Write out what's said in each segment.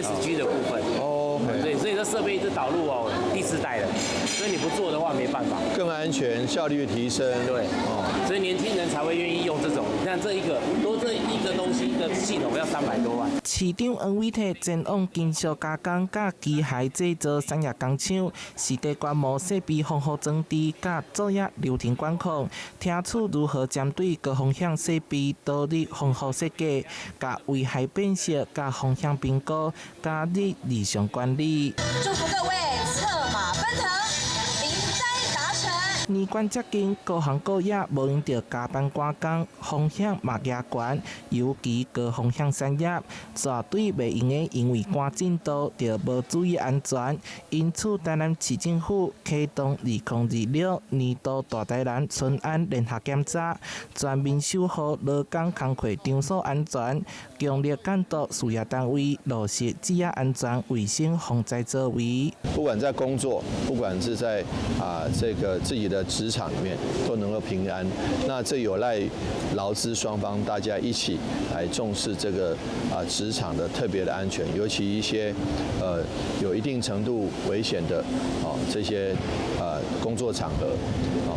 ESG 的部分。哦，對，所以這設備一直導入哦，第四代了，所以你不做的話沒辦法。更安全，效率提升。對，哦，所以年輕人才會願意用這種。你看這一個，多這一個東西的系統要300多萬。市長黃偉哲前往金屬加工佮機械製造產業工廠，實地觀摩設備防護裝置佮作業流程管控，聽取如何針對高風險設備導入防護設計、共危害辨識、佮風險評估，加入日常管理。祝福各位策馬奔騰，零災達成。年關接近，各行各業無閒著加班趕工，風險嘛加懸，尤其高風險產業，絕對袂用得因為趕進度就無注意安全。因此，台南市政府啟動2026年度大台南春安聯合檢查，全面守護勞工工課場所安全，強力監督事業單位落實職業安全衛生防災作為。不管在工作，不管是在這個自己的職場裡面，都能夠平安。那這有賴勞資雙方大家一起來重視這個職場的特別的安全，尤其一些有一定程度危險的這些工作場合、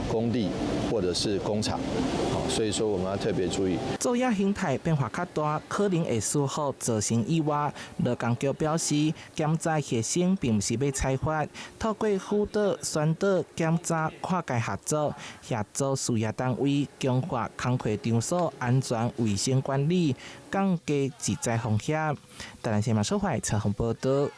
工地或者是工廠，所以說我們要特別注意。作業形態變化較大，可能會疏忽造成意外。勞工局表示，檢查核心並毋是欲裁罰，透過輔導、宣導、檢查、跨界合作，協助事業單位強化工課場所安全衛生管理，降低職災風險。台南新聞小懷採訪報道。